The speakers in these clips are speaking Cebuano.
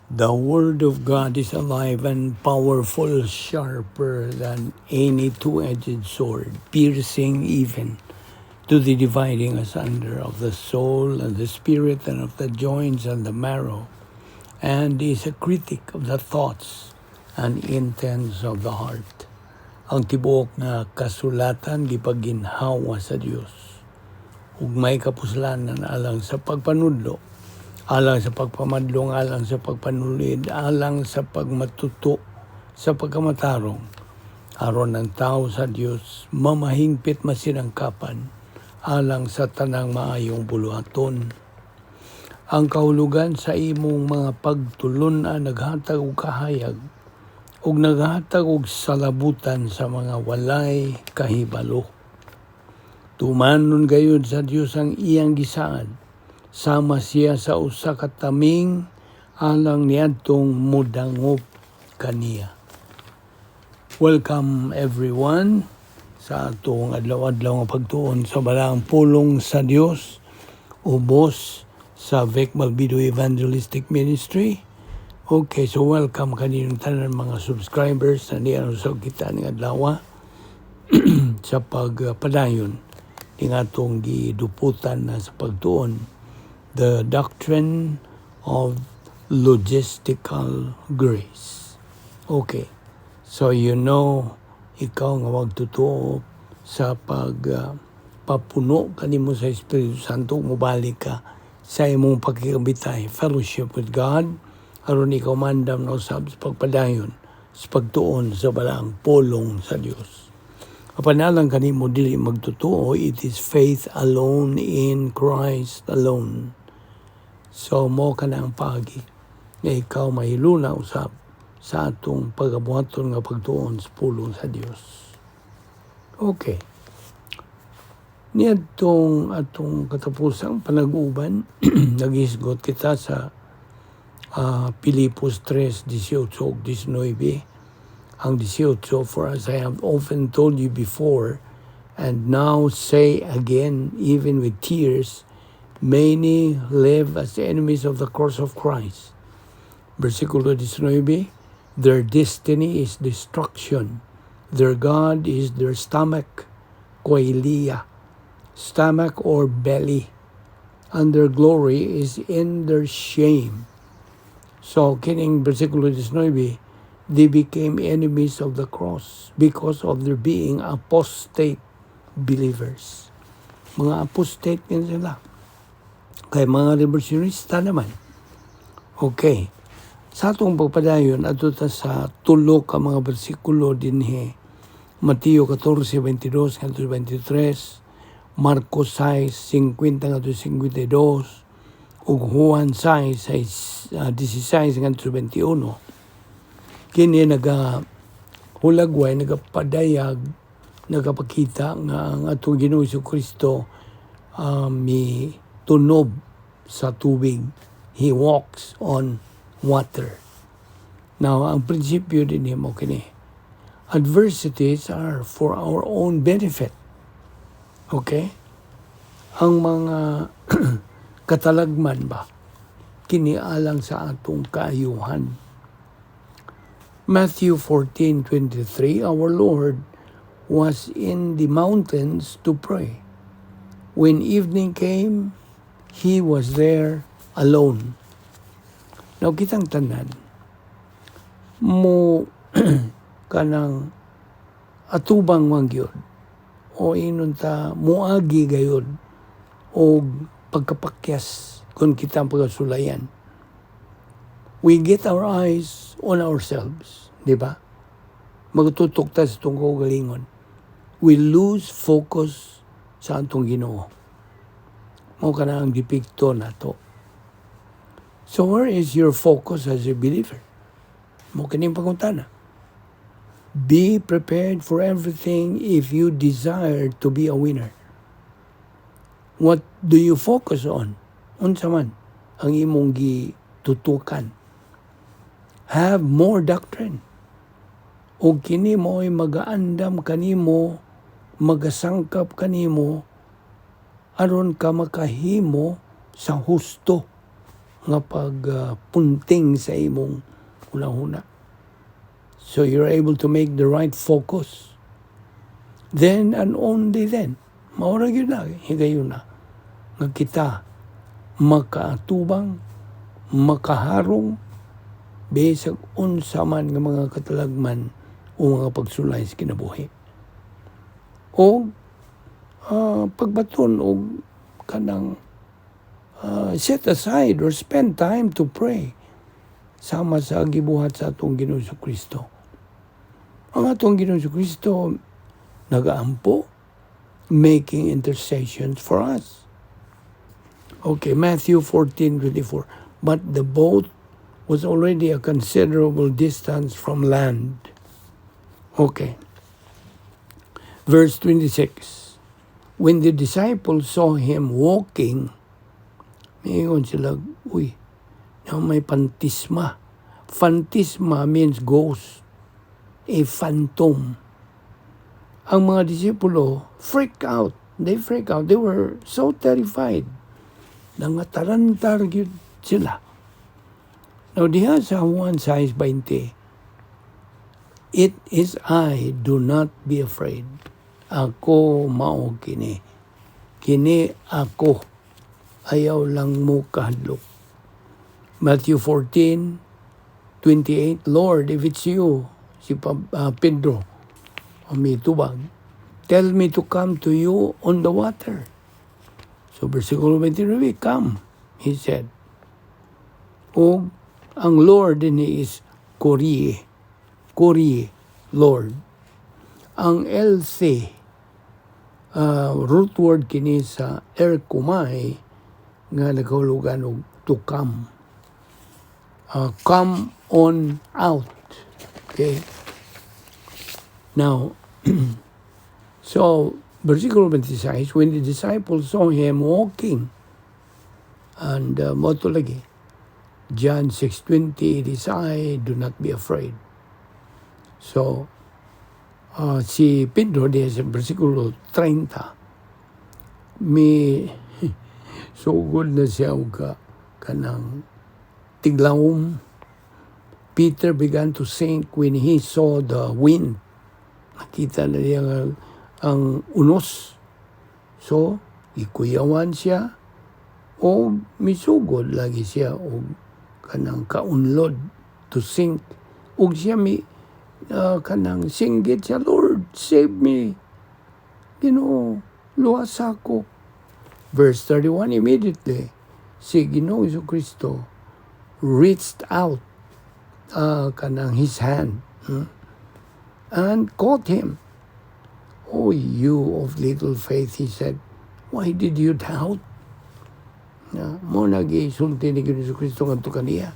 The Word of God is alive and powerful, sharper than any two-edged sword, piercing even to the dividing asunder of the soul and the spirit and of the joints and the marrow, and is a critic of the thoughts and intents of the heart. Ang tibuok nga kasulatan gipaginhawa sa Dios ug may kapuslanan alang sa pagpanudlo, alang sa pagpamadlong, alang sa pagpanulid, alang sa pagmatuto sa pagkamatarong, aron ang tao sa Dios mamahingpit masinangkapan alang sa tanang maayong buluhaton. Ang kahulugan sa imong mga pagtulun-an naghatag og kahayag ug naghatag og salabutan sa mga walay kahibalo. Tumanon gayud sa Dios ang iyang gisaad, sama siya sa usa ka taming alang niadtong mudangop kaniya. Welcome, everyone, sa atong adlaw-adlaw nga pagtuon sa balaang pulong sa Dios ubos sa Vic Malbido Evangelistic Ministry. Okay, so welcome kaninyong tanan mga subscribers na niya usab kita ning adlaw sa pagpadayon ning atong giduputan na sa pagtuon, the doctrine of logistical grace. Okay. So ikaw nga magtutuo sa pag papuno kanimo sa Espiritu Santo, mobalik ka sa imong pakikabitay, fellowship with God, aron ikaw mandam na usab sa pagpadayon sa pagtuon sa balaang pulong sa Dios. Apan alang kanimo dili magtutuo, it is faith alone in Christ alone. So mo kana ang paagi nga ikaw mahiluna usab sa atong pagabuhaton nga pagtuon sa pulong sa Dios. Okay. Niadtong atong katapusang panag-uban, naghisgot kita sa Pilipos 3:18 ug 19. Ang 18, "For as I have often told you before, and now say again, even with tears, many live as enemies of the cross of Christ." Versikulo 19, "Their destiny is destruction. Their God is their stomach," koilia, stomach or belly, "and their glory is in their shame." So, kining versikulo 19, they became enemies of the cross because of their being apostate believers. Mga apostate nga sila. Kay mga revolutionista naman. Okay. Sa atong pagpadayon, adto ta sa tulo ka mga bersikulo dinhi. Mateo 14:22 ngadto 23, Marcos 6:50 ngadto 52, ug Juan 6, 16 ngadto 21. Kini naga hulagway, nagapadayag, nagapakita nga ang atong Ginoo Kristo mi tunob sa tubig. He walks on water. Now, ang prinsipyo din mo kini. Adversities are for our own benefit. Okay? Ang mga katalagman ba, kini alang sa atong kaayuhan. Matthew 14:23, our Lord was in the mountains to pray. When evening came, he was there alone. Now, kitang tanan, mo kanang atubang man gyud o inon ta muagi gayud og pagkapakyas kung kita ang pagkasulayan. We get our eyes on ourselves, di ba? Magtutok ta sa atong kaugalingon. We lose focus sa atong Ginoo. Mao kana ang depekto nato. So where is your focus as a believer? Mao kining pangutana. Be prepared for everything if you desire to be a winner. What do you focus on? Unsa man ang imong gitutukan? Have more doctrine. O kini mo ay magaandam kanimo, magasangkap kanimo, aron ka makahimo sa husto. nga pagpunting sa imong hunahuna. So you're able to make the right focus. Then and only then, mao ra gyud na, higayon na, nga kita makaatubang, makaharong, bisag unsa man nga mga katalagman o mga pagsulay sa kinabuhi. O pagbaton og kanang set aside or spend time to pray sama sa gibuhat sa atong Ginoong Kristo. Ang atong Ginoong Kristo nagaampo, making intercessions for us. Okay, Matthew 14:24. But the boat was already a considerable distance from land. Okay. Verse 26. When the disciples saw him walking, miingon sila, "Uy, na may pantisma." Phantasma means ghost, a phantom. Ang mga disipulo freak out. They freak out. They were so terrified. Nangatarantar gyud sila. Now, diha sa Juan 6:20, "It is I, do not be afraid." Ako mao kini. Kini ako. Ayaw lang mo kahadlok. Matthew 14:28, "Lord, if it's you," si Pedro, mitubag, "tell me to come to you on the water." So, versikulo 29, "Come," he said. O ang Lord dinhi is Kyrie. Kyrie, Lord. Ang LC, root word kini sa erchomai nga nagahulugan og to come. Come on out. Okay? Now, so, versikulo 26, when the disciples saw him walking, and mao to lagi, John 6:20, "It is I, do not be afraid." So, si Pedro diya sa versikulo 30, mi sugod na siya og kanang tiglawom. Peter began to sink when he saw the wind. Nakita na niya ang unos. So, ikuyawan siya o misugod lagi siya og kanang kaunlod, to sink. Og siya mi kanang singgit siya, "Lord, save me. Ginoo, luwas ako." Verse 31, immediately, si Ginoong Kristo reached out kanang his hand and caught him. "Oh, you of little faith," he said, "why did you doubt?" Na, mao na gisulti ni Ginoong Kristo ngadto kaniya.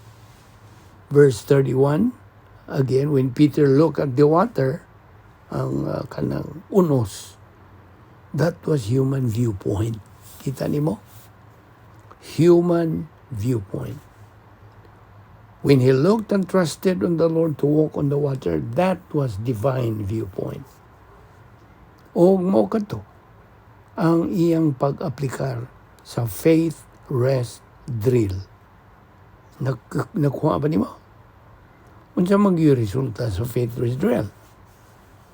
Verse 31, again, when Peter looked at the water, ang kanang unos, that was human viewpoint. Kita nimo? Human viewpoint. When he looked and trusted on the Lord to walk on the water, that was divine viewpoint. O mao kadto ang iyang pag-aplikar sa faith rest drill. Nakuha ba nimo? Unsa man gyud resulta sa faith rest drill?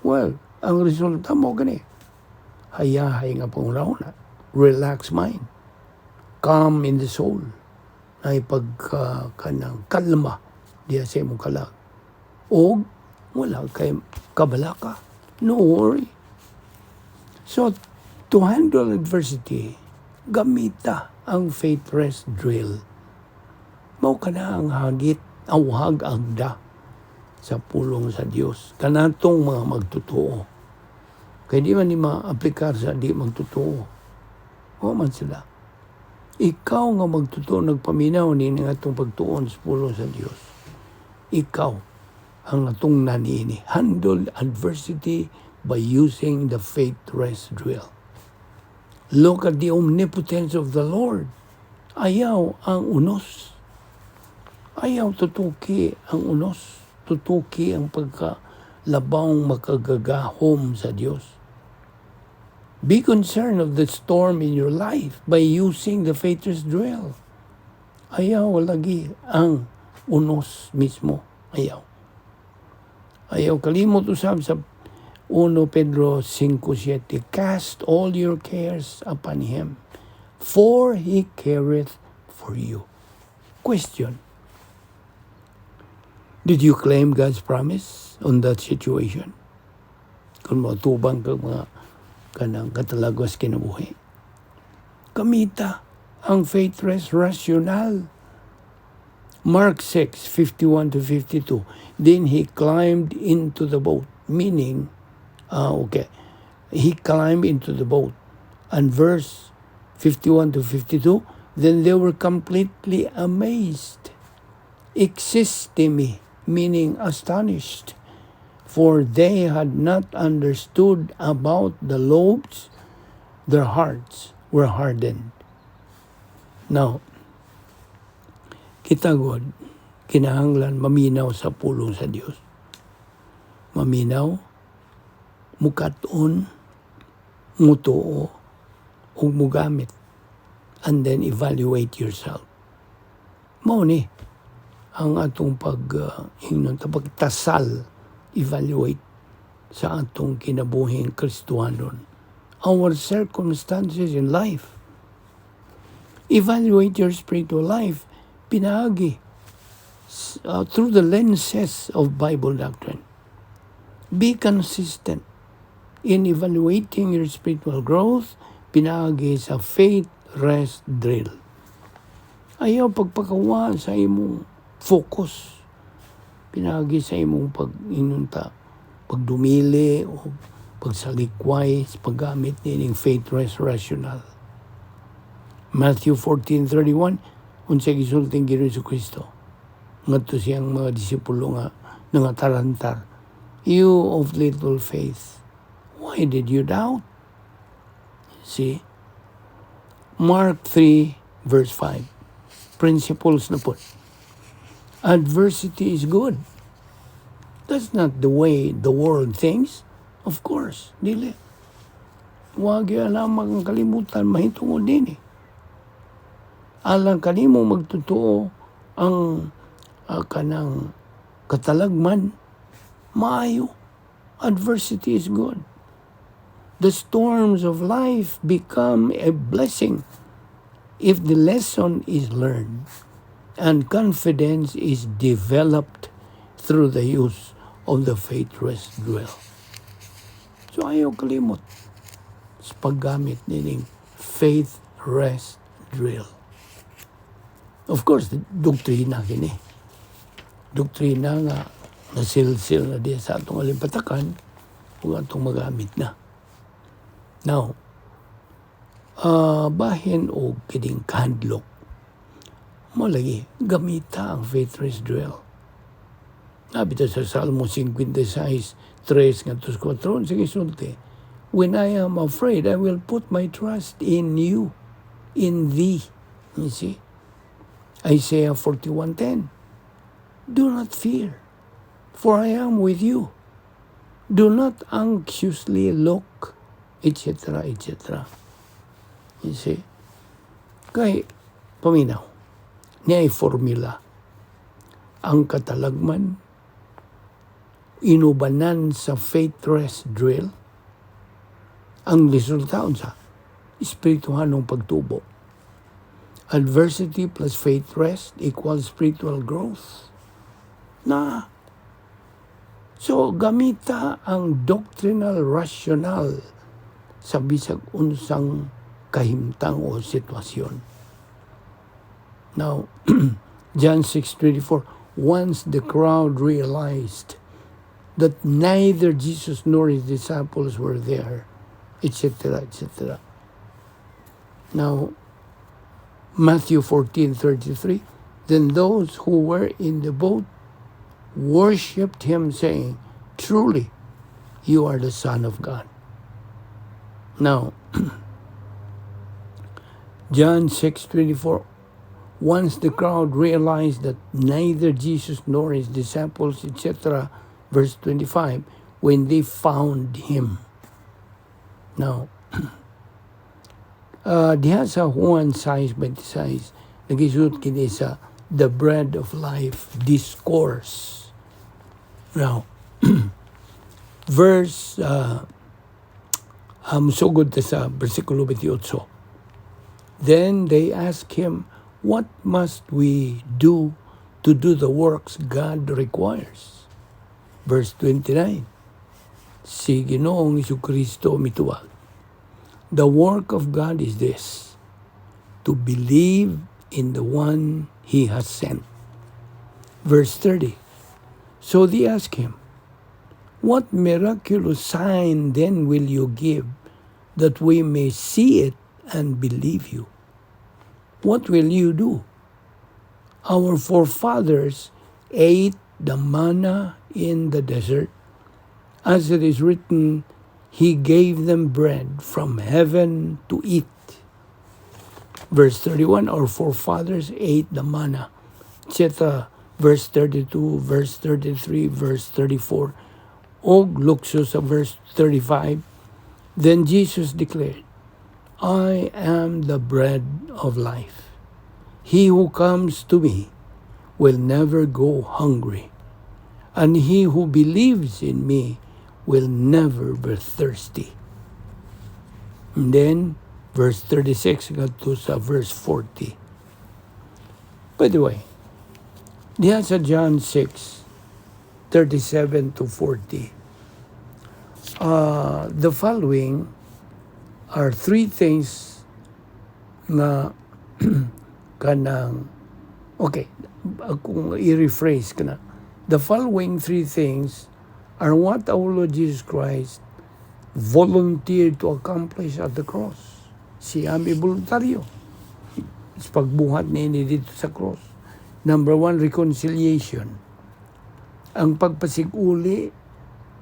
Well, ang resulta mao gani. Hayahay nga panghunahuna. Relax mind. Calm in the soul. Nay pagka kanang kalma diya sa imong kalag. O wala kay kabalaka. No worry. So, to handle adversity, gamita ang faith rest drill. Mao kana ang hagit, awhag agda sa pulong sa Dios kanatong mga magtotoo. Kay di man ni maaplikar sa di magtotoo. O man sila. Ikaw nga magtotoo, nagpaminaw ni nga atong pagtuon sa pulong sa Dios. Ikaw ang natungnan niini. Handle adversity by using the faith rest drill. Look at the omnipotence of the Lord. Ayaw ang unos. Ayaw tutuki ang unos. Tutuki ang pagkalabawng makagagahom sa Dios. Be concerned of the storm in your life by using the faith rest drill. Ayaw lagi ang unos mismo. Ayaw. Ayaw kalimot usab sa 1 Pedro 5:7, "Cast all your cares upon Him, for He careth for you." Question. Did you claim God's promise on that situation? Kung matubang ka mga kanang katalagwas kinabuhi. Gamita ang faith rest rationale. Mark 6, 51 to 52. Then he climbed into the boat, meaning, okay, he climbed into the boat. And verse 51 to 52, then they were completely amazed. Existemi, meaning astonished, for they had not understood about the loaves, their hearts were hardened. Now, kita god, kinahanglan maminaw sa pulong sa Dios. Maminaw, mukat-on, mutuo, ug mugamit. And then evaluate yourself. Mao ni ang atong pag ingnon ta pagtasal, evaluate sa atong kinabuhing Kristohanon. Our circumstances in life. Evaluate your spiritual life pinaagi through the lenses of Bible doctrine. Be consistent in evaluating your spiritual growth pinaagi sa faith rest drill. Ayaw pagpakawa sa imong focus. Pinaagi sa imong pag inunta, pagdumili o pagsalikway sa paggamit nining faith rest rationale. Matthew 14:31, unsa gisulti Ginoo Kristo ngadto siyang mga disipulo nga nangatarantar? "You of little faith, why did you doubt?" See? Mark 3 verse 5. Principles na po. Adversity is good. That's not the way the world thinks. Of course, dili. Huwag yan lamang ang kalimutan mahitungod din eh. Alang kanimo magtotoo ang kanang katalagman, maayo. Adversity is good. The storms of life become a blessing if the lesson is learned and confidence is developed through the use of the faith rest drill. So ayaw kalimot sa paggamit nining faith rest drill. Of course, doktrina kini. Doktrina nga nasilsil na diya sa atong alimpatakan ug atong magamit na. Now, bahin og kining kahadlok, mo lagi gamita ang faith rest drill. Nabita sa Salmo 56, 3 ngadto sa 4, sige sulti, "When I am afraid, I will put my trust in you, in thee." You see? Isaiah 41:10, "Do not fear, for I am with you. Do not anxiously look," etc., etc. You see? Kay, paminaw, niya ay formula. Ang katalagman, inubanan sa faith rest drill, ang resulta unsa? Espirituhanong pagtubo. Adversity plus faith rest equals spiritual growth. Na. So, gamita ang doctrinal rationale sa bisag unsang kahimtang o sitwasyon. Now, John 6:24, once the crowd realized that neither Jesus nor his disciples were there, etc., etc. Now, Matthew 14:33, then those who were in the boat worshipped him, saying, "Truly, you are the Son of God." Now, John 6:24, once the crowd realized that neither Jesus nor his disciples, etc., verse 25, when they found him. Now, diha sa Juan 6:26, Nagisuot kini sa The Bread of Life Discourse. Now, verse sugod ta sa versikulo 28. Then they asked him, "What must we do to do the works God requires?" Verse 29. Si Ginoong Kristo mitubag, "The work of God is this, to believe in the one he has sent." Verse 30. So they asked him, "What miraculous sign then will you give that we may see it and believe you? What will you do? Our forefathers ate the manna in the desert. As it is written, 'He gave them bread from heaven to eat.'" Verse 31, our forefathers ate the manna, etc. Verse 32, verse 33, verse 34, og lukso sa verse 35. Then Jesus declared, "I am the bread of life. He who comes to me will never go hungry, and he who believes in me will never be thirsty." And then, verse 36 ngadto sa verse 40. By the way, diha sa John 6, 37 to 40, the following are three things nga kanang, okay, kung i-rephrase ka na, the following three things are what our Lord Jesus Christ volunteered to accomplish at the cross. Siya may voluntaryo sa pagbuhat niini didto sa cross. Number one, reconciliation. Ang pagpasiguli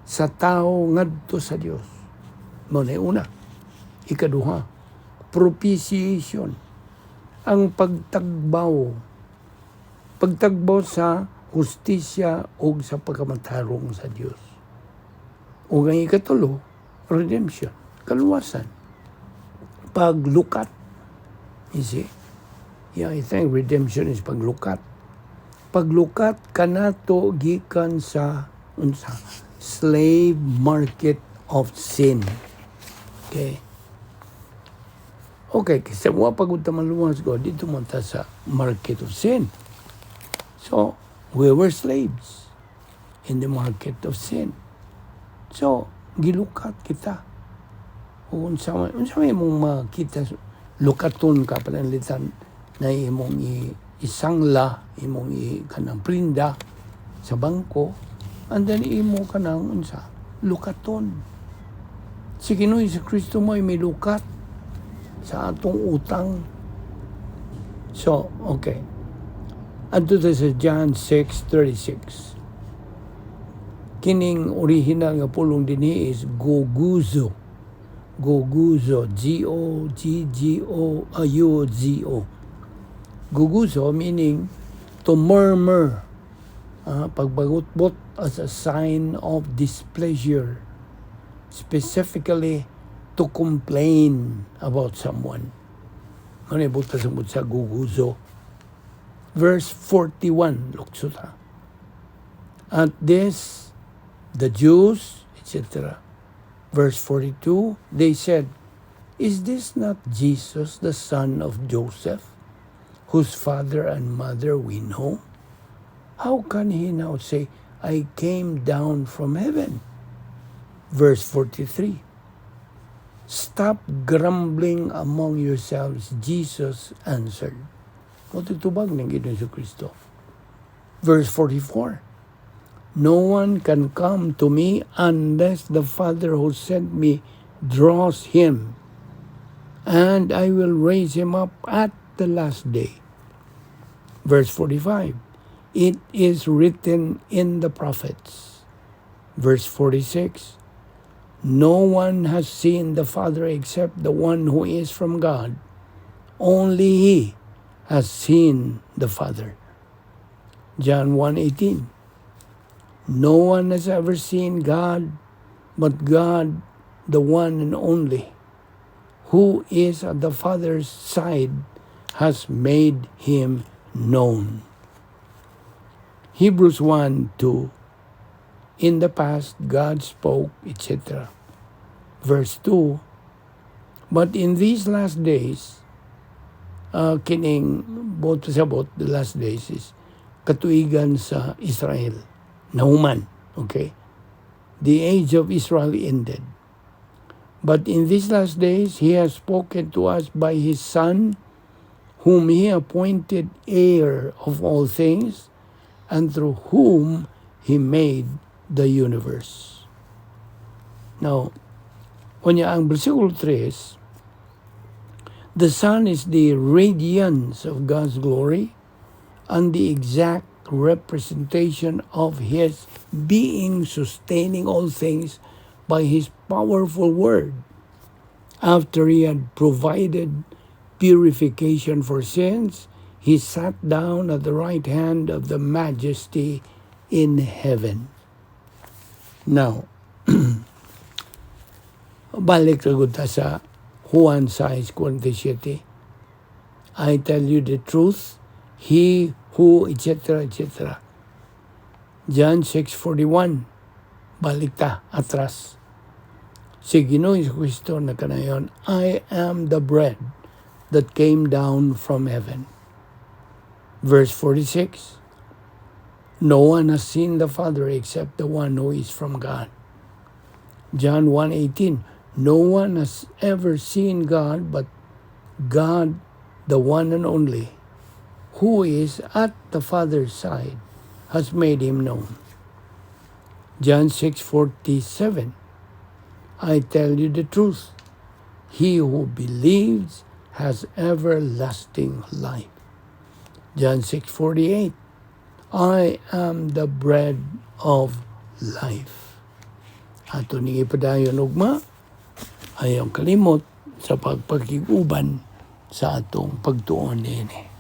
sa tao ngadto sa Dios. Mao na una. Ikaduha, propitiation. Ang pagtagbaw. Pagtagbaw sa hustisya o sa pagkamatarong sa Dios. O ang ikatulo, redemption, kaluwasan. Paglukat. You see? Yeah, I think redemption is paglukat. Paglukat kanato gikan sa unsa? Slave market of sin. Okay. Okay, kasi wa pa gud ta maluwas ko didto man ta sa market of sin. So, we were slaves in the market of sin. So, gilukat kita. O unsa may imong makita, lukaton ka pananglitan na imong isangla, imong i kanang prinda sa bangko, and then imo kanang unsa, lukaton. Si Ginoo Kristo mo may lukat sa atong utang. So, okay. Adto ta sa John 6:36. Kining original nga pulong dinhi is goguzo. Goguzo, G O G G O U Z O. Goguzo meaning to murmur, pagbagutbot as a sign of displeasure, specifically to complain about someone. Ano ibuta sa sa guguzo? Verse 41, lukso ta. At this, the Jews, etc. Verse 42, they said, "Is this not Jesus, the son of Joseph, whose father and mother we know? How can he now say, 'I came down from heaven'?" Verse 43. "Stop grumbling among yourselves," Jesus answered. Mao tubag ng Ginoong Kristo. Verse 44. "No one can come to me unless the Father who sent me draws him, and I will raise him up at the last day." Verse 45. "It is written in the prophets." Verse 46. "No one has seen the Father except the one who is from God. Only he has seen the Father." John 1:18. "No one has ever seen God but God, the one and only, who is at the Father's side, has made him known. Hebrews 1:2. In the past, God spoke, etc. Verse 2. But in these last days, kining buot pasabot, the last days is katuigan sa Israel. Nahuman. Okay? The age of Israel ended. But in these last days, he has spoken to us by his Son, whom he appointed heir of all things, and through whom he made the universe. Now, unya ang versikulo 3, the Son is the radiance of God's glory and the exact representation of His being, sustaining all things by His powerful word. After He had provided purification for sins, He sat down at the right hand of the Majesty in heaven. Now, balik ra ta sa Juan 6:47. "I tell you the truth, he who," etc., etc. John 6:41. Balik ta, atras. Si Ginoong Kristo nakanayon, "I am the bread that came down from heaven." Verse 46, "No one has seen the Father except the one who is from God." John 1:18, "No one has ever seen God but God, the one and only, who is at the Father's side, has made him known." John 6:47, "I tell you the truth. He who believes has everlasting life." John 6:48, "I am the bread of life." Ato ning ipadayon ugma, ayaw kalimot sa pagpakig-uban sa atong pagtuon niini.